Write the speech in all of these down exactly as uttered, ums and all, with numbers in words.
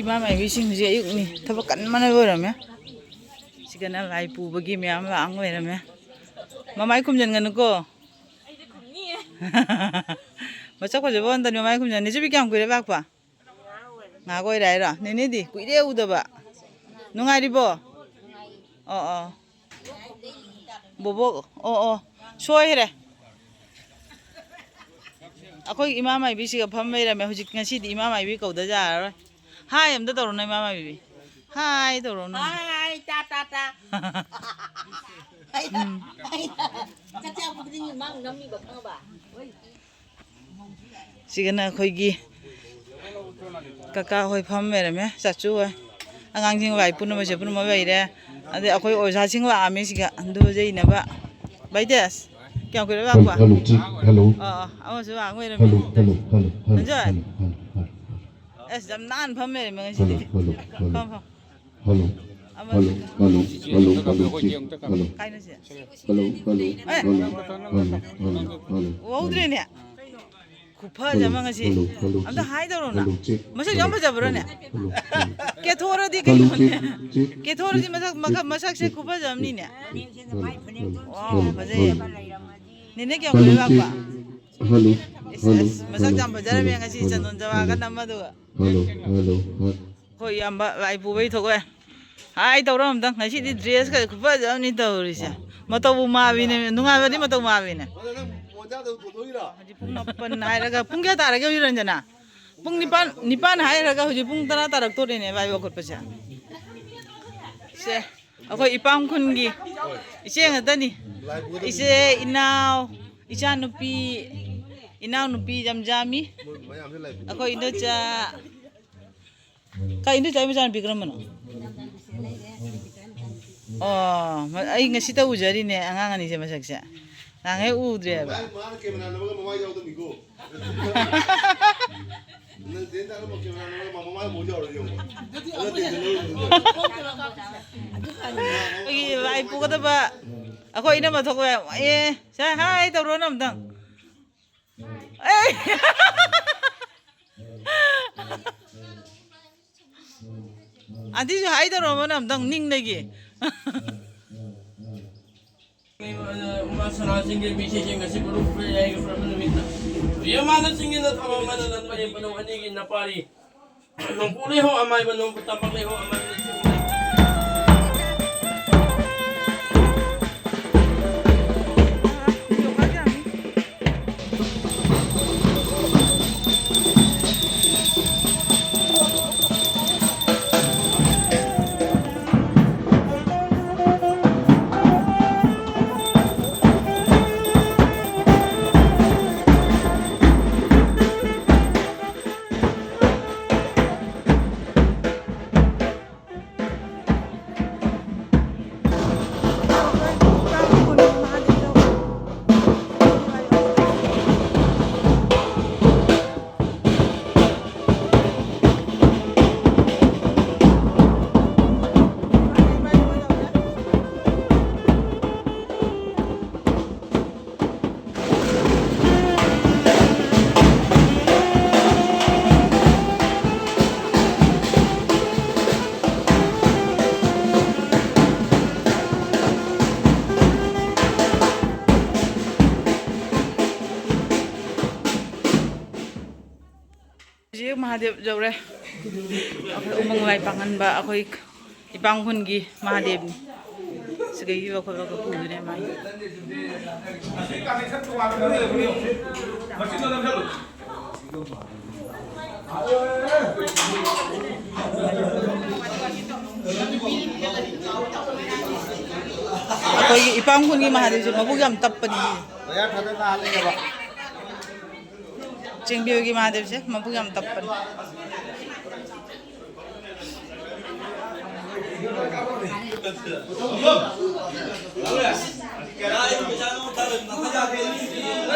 ꯏꯃꯥ ꯃꯥꯏꯕꯤꯁꯤꯡꯁꯦ ꯑꯌꯨꯛꯅꯤ, ꯊꯕꯛ ꯀꯟꯕꯅ ꯂꯣꯏꯔꯝꯃꯦ꯫ ꯁꯤꯒꯅ ꯂꯥꯏ ꯄꯨꯕꯒꯤ ꯃꯌꯥꯝ ꯂꯥꯡ ꯂꯩꯔꯝꯃꯦ꯫ ꯃꯃꯥꯏ ꯈꯨꯝꯖꯟꯒꯅꯨꯀꯣ꯫ ꯃꯁꯛ ꯐꯖꯕ ꯑꯝꯇꯅꯤ ꯃꯃꯥꯏ ꯈꯨꯝꯖꯟ꯫ ꯅꯦꯆꯨꯕꯤ, ꯀꯌꯥꯝ ꯀꯨꯏꯔꯦ ꯂꯥꯛꯄ? ꯉꯥꯏꯍꯥꯛ ꯑꯣꯏꯔꯦ ꯍꯥꯏꯔꯣ? ꯅꯦꯅꯦꯗꯤ ꯀꯨꯏꯔꯦ ꯎꯗꯕ꯫ ꯅꯨꯡꯉꯥꯏꯔꯤꯕꯣ? ꯑꯣ, ꯑꯣ꯫ ꯕꯣꯕꯣꯛ, ꯑꯣ, ꯑꯣ꯫ ꯁꯣꯏꯈ꯭ꯔꯦ꯫ ꯑꯩꯈꯣꯏ ꯏꯃꯥ ꯃꯥꯏꯕꯤꯁꯤꯒ ꯐꯝ ꯂꯩꯔꯝꯃꯦ꯫ ꯍꯧꯖꯤꯛ, ꯉꯁꯤꯗꯤ ꯏꯃꯥ ꯃꯥꯏꯕꯤ ꯀꯧꯗ ꯌꯥꯔꯔꯣꯏ꯫ ꯍꯥꯏ ꯑꯝꯇ ꯇꯧꯔꯣ ꯅꯣꯏ ꯏꯃꯥ ꯃꯥꯏꯕꯤ꯫ ꯍꯥꯏ ꯇꯧꯔꯣ ꯅꯣꯏ꯫ ꯍꯥꯏ, ꯇꯥ, ꯇꯥ, ꯇꯥ꯫ ꯎꯝ꯫ ꯆꯥꯛ ꯆꯥꯕ ꯈꯨꯗꯤꯡꯒꯤ ꯃꯥꯡ ꯅꯝꯃꯤꯕ ꯈꯪꯉꯕ? ꯁꯤꯒꯅ ꯑꯩꯈꯣꯏꯒꯤ ꯀꯀꯥ ꯍꯣꯏ ꯐꯝ ꯂꯩꯔꯝꯃꯦ, ꯆꯥꯆꯨ ꯍꯣꯏ꯫ ꯑꯉꯥꯡꯁꯤꯡ ꯂꯥꯏ ꯄꯨꯅꯕꯁꯦ ꯄꯨꯅꯕ ꯂꯩꯔꯦ꯫ ꯑꯗꯩ ꯑꯩꯈꯣꯏ ꯑꯣꯖꯥꯁꯤꯡ ꯂꯥꯛꯑꯝꯃꯦ ꯁꯤꯒ ꯑꯗꯨ ꯌꯩꯅꯕ꯫ ꯚꯥꯏꯗꯦꯁ, ꯀꯌꯥꯝ ꯀꯨꯏꯔꯦ ꯂꯥꯛꯄ? ꯍꯜꯂꯣ, ꯆꯦ, ꯍꯜꯂꯣ꯫ ꯑꯥ, ꯑꯥ, ꯑꯃꯁꯨ ꯂꯥꯛ ꯂꯩꯔꯝꯃꯦ꯫ ꯍꯜꯂꯣ, ꯍꯜꯂꯣ, ꯍꯜꯂꯣ, ꯍꯜꯂꯣ, ꯅꯟꯖꯣꯏ꯫ Hello, hello, hello, hello. ꯑꯁ, ꯌꯥꯝ ꯅꯥꯟꯅ ꯐꯝ ꯂꯩꯔꯝꯃꯦ ꯉꯁꯤꯗꯤ꯫ Hello, hello, hello. ꯐꯝ, ꯐꯝ꯫ ꯍꯜꯂꯣ, ꯑꯃ ꯍꯜꯂꯣ, ꯍꯜꯂꯣ, ꯍꯜꯂꯣ, ꯍꯜꯂꯣ, ꯆꯦ, ꯍꯜꯂꯣ꯫ ꯀꯥꯏꯅꯣ ꯁꯦ? ꯍꯜꯂꯣ, ꯍꯜꯂꯣ, ꯑꯦ! Hello, hello, hello, hello, hello. ꯎꯍꯧꯗ꯭ꯔꯦꯅꯦ꯫ ꯈꯨꯐꯖ ꯑꯃ ꯉꯁꯤ꯫ ꯍꯜꯂꯣ, ꯍꯜꯂꯣ, ꯑꯝꯇ ꯆꯦ꯫ ꯍꯥꯏ ꯇꯧꯔꯣꯅ꯫ ꯍꯜꯂꯣ, ꯆꯦ꯫ ꯃꯁꯛ ꯌꯥꯝ ꯍꯜꯂꯣ, ꯐꯖꯕ꯭ꯔꯣꯅꯦ? Hello, hello, hello. ꯀꯦꯊꯣꯔꯗꯤ ꯍꯜꯂꯣ, ꯀꯩꯅꯣꯅꯦ꯫ ꯆꯦ, ꯆꯦ, ꯀꯦꯊꯣꯔꯗꯤ ꯆꯦ, ꯃꯁꯛ, ꯆꯦ, ꯃꯈ-, ꯃꯁꯛꯁꯦ ꯆꯦ, ꯆꯦ꯫ ꯈꯨꯐꯖ ꯑꯃꯅꯤꯅꯦ꯫ ꯍꯜꯂꯣ, ꯍꯜꯂꯣ, ꯋꯥꯎ, ꯍꯜꯂꯣ, ꯐꯖꯩꯌꯦ꯫ ꯍꯜꯂꯣ꯫ ꯅꯦꯅꯦ ꯀꯌꯥꯝ ꯍꯜꯂꯣ, ꯀꯨꯏꯔꯦ ꯆꯦ꯫ ꯂꯥꯛꯄ? ꯍꯜꯂꯣ, ꯏꯁ, ꯍꯜꯂꯣ, ꯑꯁ, ꯃꯁꯛ ꯍꯜꯂꯣ, ꯌꯥꯝ ꯐꯖꯔꯝꯃꯦ ꯍꯜꯂꯣ, ꯉꯁꯤ ꯍꯜꯂꯣ, ꯆꯟꯗꯣꯟ ꯆꯋꯥꯒ ꯍꯜꯂꯣ꯫ ꯅꯝꯃꯗꯨꯒ꯫ Hello, hello, hello. ꯑꯩꯈꯣꯏ ꯏꯌꯥꯝꯕ ꯂꯥꯏ ꯄꯨꯕꯩ ꯊꯣꯛꯂꯛꯑꯦ꯫ ꯍꯥꯏ ꯇꯧꯔꯣ ꯑꯝꯇꯪ꯫ ꯉꯁꯤꯗꯤ dress ꯀ ꯈꯨꯐꯖ ꯑꯃꯅꯤ ꯇꯧꯔꯤꯁꯦ꯫ ꯃꯇꯧꯕꯨ ꯃꯥꯜꯂꯤꯅꯦ꯫ ꯅꯨꯡꯉꯥꯏꯕꯗꯤ ꯃꯇꯧ ꯃꯥꯜꯂꯤꯅꯦ꯫ ꯍꯧꯖꯤꯛ ꯄꯨꯡ ꯃꯥꯄꯟ ꯍꯥꯏꯔꯒ ꯄꯨꯡ ꯀꯌꯥ ꯇꯥꯔꯒꯦ, ꯔꯟꯖꯅꯥ? ꯄꯨꯡ ꯅꯤꯄꯥꯟ, ꯅꯤꯄꯥꯟ ꯍꯥꯏꯔꯒ ꯍꯧꯖꯤꯛ ꯄꯨꯡ ꯇꯔꯥ ꯇꯥꯔꯛꯇꯣꯔꯦꯅꯦ ꯂꯥꯏ ꯂꯧꯈꯠꯄꯁꯦ꯫ ꯁꯦ, ꯑꯩꯈꯣꯏ ꯏꯄꯥꯝ ꯈꯨꯟꯒꯤ ꯏꯆꯦ ꯉꯥꯛꯇꯅꯤ꯫ ꯏꯆꯦ, ꯏꯅꯥꯎ, ꯏꯆꯥꯅꯨꯄꯤ, ꯏꯅꯥꯎꯅꯨꯄꯤ ꯌꯥꯝꯖꯥꯃꯤ꯫ ꯑꯩꯈꯣꯏ ꯏꯅꯣꯆꯥ ꯀꯩꯅꯣ ꯏꯆꯥ ꯃꯆꯥꯅꯨꯄꯤ ꯀꯔꯝꯕꯅꯣ? ꯑꯣ, ꯃ-, ꯑꯩ ꯉꯁꯤꯇ ꯎꯖꯔꯤꯅꯦ ꯑꯉꯥꯡ ꯑꯅꯤꯁꯦ ꯃꯁꯛꯁꯦ꯫ ꯅꯍꯥꯟꯉꯩ ꯎꯗ꯭ꯔꯦꯕ꯫ ꯃꯥꯅ ꯀꯦꯃꯦꯔꯥ ꯅꯝꯃꯒ ꯃꯃꯥꯏ ꯌꯥꯎꯗꯕꯅꯤꯀꯣ꯫ ꯅꯪ ꯗꯦꯟ ꯇꯥꯔꯝꯕ ꯀꯦꯃꯦꯔꯥ ꯅꯝꯃꯒ ꯃꯃꯥꯏ ꯑꯃꯨꯛ ꯌꯥꯎꯔ ꯌꯦꯡꯉꯣ꯫ ꯑꯗꯨꯗꯤ ꯑꯃꯨꯛ ꯍꯦꯟꯅ ꯑꯩꯈꯣꯏꯒꯤ ꯂꯥꯏ ꯄꯨꯒꯗꯕ ꯑꯩꯈꯣꯏ ꯏꯅꯝꯃ ꯊꯣꯛꯄ ꯌꯥꯝ ꯋꯥꯏꯑꯦ꯫ ꯁꯦ, ꯍꯥꯏ ꯇꯧꯔꯣ ꯅꯝꯇꯪ꯫ ꯑꯦ! ꯑꯗꯨꯁꯨ ꯍꯥꯏꯗꯧꯔꯕꯅ ꯑꯝꯇꯪ ꯅꯤꯡꯗꯒꯤ꯫ ꯎꯃꯥ ꯁꯅꯥꯁꯤꯡꯒꯤ ꯃꯤꯁꯤꯡ ꯑꯁꯤ ꯃꯔꯨꯞ ꯌꯥꯏꯐꯔꯕ ꯅꯨꯃꯤꯠꯇ ꯌꯦꯃꯥꯅ ꯆꯤꯡꯒꯤꯅ ꯊꯝꯃꯝꯕꯅ ꯅꯠꯄꯅꯤ ꯄꯅꯧ ꯑꯅꯤꯒꯤ ꯅꯄꯥꯔꯤ ꯅꯣꯡꯄꯣꯛ ꯂꯩꯍꯧ ꯑꯃꯥꯏꯕ ꯅꯣꯡꯄꯣꯛ ꯇꯝꯄꯥꯛ ꯂꯩꯍꯧ ꯑꯃꯥꯏꯕ ꯆꯤꯡ ꯍꯧꯖꯤꯛ ꯃꯍꯥꯗꯦꯕ ꯌꯧꯔꯦ꯫ ꯑꯩꯈꯣꯏ ꯎꯃꯪ ꯂꯥꯏ ꯄꯥꯡꯍꯟꯕ ꯑꯩꯈꯣꯏ ꯏꯄꯥꯝ ꯈꯨꯟꯒꯤ ꯃꯍꯥꯗꯦꯕꯅꯤ꯫ ꯁꯤꯒ ꯏꯕ ꯈꯣꯠꯄꯒ ꯄꯨꯗꯣꯏꯅꯦ ꯃꯥꯒꯤ꯫ ꯑꯩꯈꯣꯏꯒꯤ ꯏꯄꯥꯝ ꯈꯨꯟꯒꯤ ꯃꯍꯥꯗꯦꯕꯁꯦ ꯃꯕꯨꯛ ꯌꯥꯝ ꯇꯞꯄꯅꯤ꯫ ꯆꯦꯡꯕꯤꯌꯣꯒꯤ ꯃꯍꯥꯗꯦꯕꯁꯦ ꯃꯕꯨꯛ ꯌꯥꯝ ꯇꯞꯄꯅꯤ꯫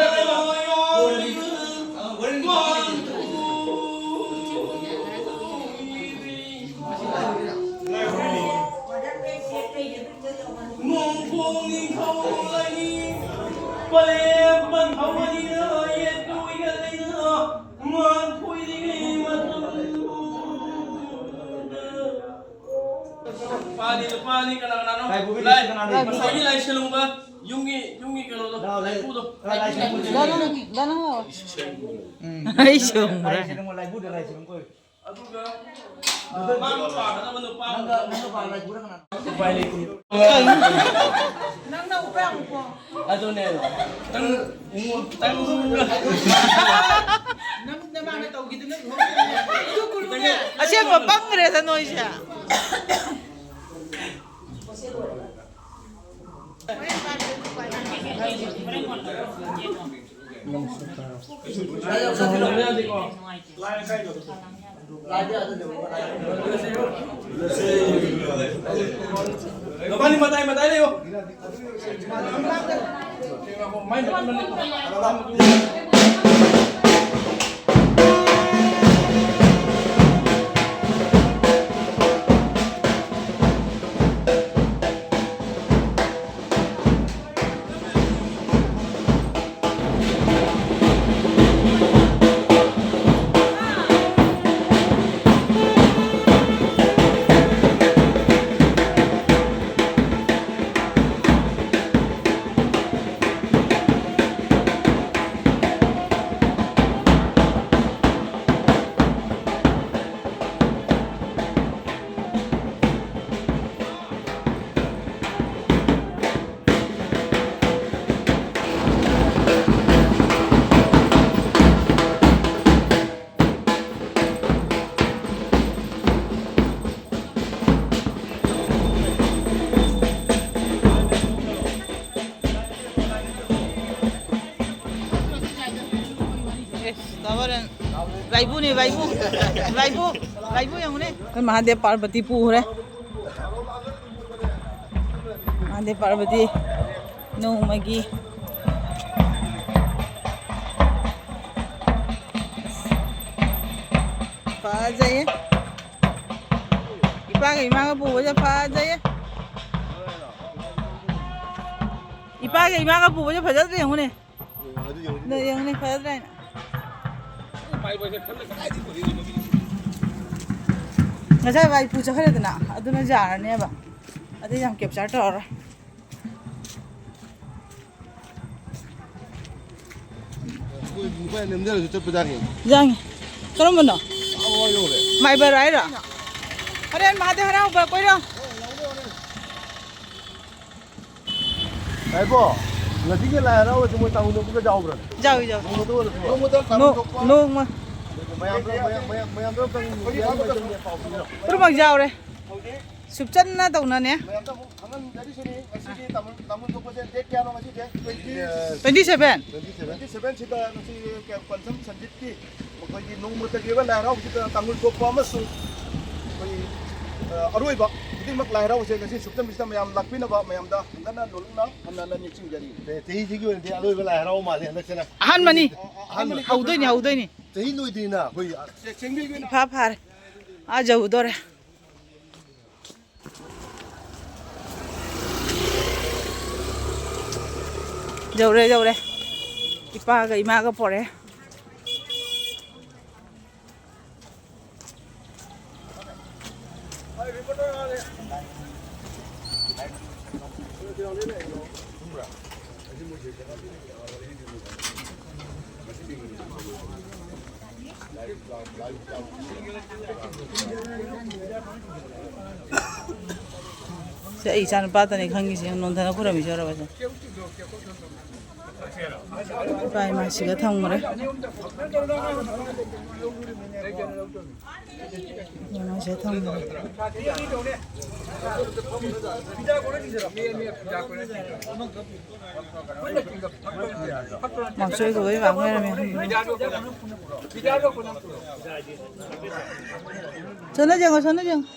ꯅꯣꯡꯄꯣꯛ ꯅꯤꯡꯊꯧ ꯑꯅꯤ, ꯄꯂꯦꯝ ꯄꯟꯊꯧ ꯑꯅꯤꯅ ꯌꯦꯠꯇꯨ ꯏꯒꯠꯂꯤꯅ ꯃꯥꯡ ꯈꯣꯏꯔꯤꯉꯩ ꯃꯇꯝꯗ ꯂꯨꯡꯕ ꯌꯨꯝꯒꯤ, ꯌꯨꯝꯒꯤ ꯀꯩꯅꯣꯗꯣ, ꯂꯥꯛꯑꯣ, ꯂꯥꯛꯑꯣ꯫ ꯂꯥꯏꯄꯨꯗꯣ꯫ ꯂꯥꯛꯑꯣ, ꯂꯥꯛꯑꯣ, ꯂꯥꯛꯑꯣ꯫ ꯎꯝ꯫ ꯑꯩ ꯁꯨꯝꯕ꯭ꯔꯥ? ꯂꯥꯏ ꯁꯦꯡꯉꯣ, ꯂꯥꯏꯕꯨꯗ ꯂꯥꯏ ꯁꯦꯡꯉꯣ꯫ ꯑꯗꯨꯒ ꯃꯥꯒ ꯄꯥꯒꯗꯕ ꯅꯨꯄꯥ ꯅꯪꯒ, ꯅꯪꯒ ꯄꯥ ꯂꯥꯏ ꯄꯨꯔꯒ ꯅꯪ꯫ ꯎꯄꯥꯏ ꯂꯩꯇꯦ꯫ ꯅꯪꯅ ꯎꯄꯥ ꯑꯃꯨꯛ ꯄꯣ꯫ ꯑꯗꯨꯅꯦ꯫ ꯇꯪ, ꯇꯪ꯫ ꯅꯪ ꯅꯃꯥꯡꯗ ꯇꯧꯈꯤꯗꯨꯅ ꯂꯨꯍꯣꯡꯈꯤꯕꯅꯦ꯫ ꯑꯗꯨ ꯀꯨꯜꯂꯨꯅꯦ꯫ ꯑꯁꯦꯡꯕ ꯄꯪꯈ꯭ꯔꯦꯗ ꯅꯣꯏꯁꯦ꯫ ꯅꯕꯥꯅꯤ ꯃꯇꯥꯏ ꯃꯇꯥꯏ ꯂꯩꯌꯣ꯫ ꯑꯦꯁ, ꯇꯥꯕꯔꯦꯟ꯫ ꯂꯥꯏꯕꯨꯅꯦ, ꯂꯥꯏꯕꯨ꯫ ꯂꯥꯏꯕꯨ, ꯂꯥꯏꯕꯨ ꯌꯦꯡꯉꯨꯅꯦ꯫ ꯑꯩꯈꯣꯏ ꯃꯍꯥꯗꯦꯕ ꯄꯥꯔꯕꯇꯤ ꯄꯨꯈ꯭ꯔꯦ꯫ ꯃꯍꯥꯗꯦꯕ ꯄꯥꯔꯕꯇꯤ ꯅꯣꯡꯃꯒꯤ꯫ ꯐꯖꯩꯌꯦ꯫ ꯏꯄꯥꯒ ꯏꯃꯥꯒ ꯄꯨꯕꯁꯦ ꯐꯖꯩꯌꯦ꯫ ꯏꯄꯥꯒ ꯏꯃꯥꯒ ꯄꯨꯕꯁꯦ ꯐꯖꯗ꯭ꯔꯥ ꯌꯦꯡꯉꯨꯅꯦ꯫ ꯑꯗꯨ ꯌꯦꯡꯉꯨꯅꯦ꯫ ꯑꯗꯣ ꯌꯦꯡꯉꯨꯅꯦ, ꯐꯖꯗ꯭ꯔꯥ ꯍꯥꯏꯅ꯫ ꯉꯁꯥꯏ ꯋꯥꯏ ꯄꯨ ꯆꯠꯈ꯭ꯔꯦꯗꯅ, ꯑꯗꯨꯅ ꯌꯥꯔꯅꯦꯕ꯫ ꯑꯗꯨ ꯌꯥꯝ ꯀꯦꯞꯆꯔ ꯇꯧꯔꯔꯣꯏ꯫ ꯅꯦꯝꯊꯔꯁꯨ ꯆꯠꯄ ꯌꯥꯅꯤ꯫ ꯌꯥꯡꯉꯤ꯫ ꯀꯔꯝꯕꯅꯣ? ꯑꯥ, ꯌꯧꯔꯦ꯫ ꯃꯥꯏꯕꯔ ꯍꯥꯏꯔꯣ? ꯍꯣꯔꯦꯟ ꯃꯍꯥꯗꯦꯕ ꯍꯔꯥꯎꯕ ꯀꯣꯏꯔꯣ꯫ ꯉꯥꯏꯈꯣ, ꯉꯁꯤꯒꯤ ꯂꯥꯏ ꯍꯔꯥꯎꯕꯁꯦ ꯃꯣꯏ ꯇꯥꯡꯈꯨꯜ ꯅꯣꯡꯃꯗ ꯌꯥꯎꯕ꯭ꯔꯥ? ꯌꯥꯎꯏ, ꯌꯥꯎꯏ꯫ ꯅꯣꯡꯃꯗ ꯑꯣꯏꯔꯁꯨ ꯌꯥꯎꯏ? ꯅꯣꯡꯃꯗ ꯇꯥꯡꯈꯨꯜ ꯅꯣ-, ꯊꯣꯛꯄ? ꯅꯣꯡꯃ꯫ ꯃꯌꯥꯝꯗ, ꯃꯌꯥꯝ, ꯃꯌꯥꯝ, ꯃꯌꯥꯝꯗ ꯑꯝꯇꯪ ꯃꯤꯗꯤꯌꯥꯒꯤ ꯃꯥꯏꯀꯩꯗꯒꯤ ꯄꯥꯎ ꯄꯤꯕꯤꯔꯣ꯫ ꯄꯨꯝꯅꯃꯛ ꯌꯥꯎꯔꯦ꯫ ꯁꯨꯞꯆꯟꯅ ꯇꯧꯅꯅꯦ꯫ ꯃꯌꯥꯝꯗ ꯑꯃꯨꯛ ꯈꯪꯍꯟꯖꯔꯤꯁꯤꯅꯤ, ꯉꯁꯤꯒꯤ ꯇꯥꯡꯈꯨꯜ, ꯇꯥꯡꯈꯨꯜ ꯊꯣꯛꯄꯁꯦ date ꯀꯌꯥꯅꯣ ꯉꯁꯤꯁꯦ? Twenty seven꯫ Twenty seven꯫ Twenty seven ꯁꯤꯗ ꯉꯁꯤ ꯀ-, ꯀꯣꯟꯁꯝ ꯁꯟꯖꯤꯠꯀꯤ ꯃꯈꯣꯏꯒꯤ ꯅꯣꯡꯃꯇꯒꯤ ꯑꯣꯏꯕ ꯂꯥꯏ ꯍꯔꯥꯎꯕꯁꯤꯗ ꯇꯥꯡꯈꯨꯜ ꯊꯣꯛꯄ ꯑꯃꯁꯨꯡ ꯑꯩꯈꯣꯏꯒꯤ, ꯑ, ꯑꯔꯣꯏꯕ ꯈꯨꯗꯤꯡꯃꯛ ꯂꯥꯏ ꯍꯔꯥꯎꯕꯁꯦ ꯉꯁꯤ ꯁꯨꯞꯆꯟꯕꯁꯤꯗ ꯃꯌꯥꯝ ꯂꯥꯛꯄꯤꯅꯕ ꯃꯌꯥꯝꯗ ꯍꯟꯒꯠꯅ ꯅꯣꯂꯨꯛꯅ ꯍꯟꯅ ꯍꯟꯅ ꯅꯤꯡꯁꯤꯡꯖꯔꯤ꯫ ꯑꯦ, ꯆꯍꯤꯁꯤꯒꯤ ꯑꯣꯏꯅꯗꯤ ꯑꯔꯣꯏꯕ ꯂꯥꯏ ꯍꯔꯥꯎꯕ ꯃꯥꯜꯂꯦ ꯍꯟꯗꯛꯁꯤꯅ꯫ ꯑꯍꯥꯟꯕꯅꯤ꯫ ꯑ, ꯑ, ꯑꯍꯥꯟꯕꯅꯤ꯫ ꯍꯧꯗꯣꯏꯅꯤ, ꯍꯧꯗꯣꯏꯅꯤ꯫ ꯆꯍꯤ ꯂꯣꯏꯗ꯭ꯔꯤꯅ ꯑꯩꯈꯣꯏ꯫ ꯆꯦ-, ꯆꯦꯡꯕꯤꯒꯤ ꯑꯣꯏꯅ ꯏꯐꯥ ꯐꯥꯔꯦ꯫ ꯑꯥ ꯌꯧꯗꯣꯔꯦ꯫ ꯌꯧꯔꯦ, ꯌꯧꯔꯦ꯫ ꯏꯄꯥꯒ ꯏꯃꯥꯒ ꯄꯣꯔꯛꯑꯦ꯫ ꯁꯦ, ꯑꯩ ꯏꯆꯥ ꯅꯨꯄꯥꯇꯅꯦ ꯈꯪꯉꯤꯁꯦ, ꯅꯣꯟꯊꯅ ꯈꯨꯔꯝꯃꯤꯁꯦ ꯎꯔꯕꯁꯦ꯫ ꯏꯄꯥ ꯏꯃꯥ ꯁꯤꯒ ꯊꯝꯈ꯭ꯔꯦ꯫ ꯏꯃꯥ ꯁꯤꯒ ꯊꯝꯈ꯭ꯔꯦ꯫ ꯃꯥꯝꯆꯣꯏꯒ ꯂꯣꯏ ꯂꯥꯛ ꯂꯩꯔꯝꯃꯦ꯫ ꯁꯣꯝꯗ ꯌꯦꯡꯉꯣ, ꯁꯣꯝꯗ ꯌꯦꯡꯉꯣ꯫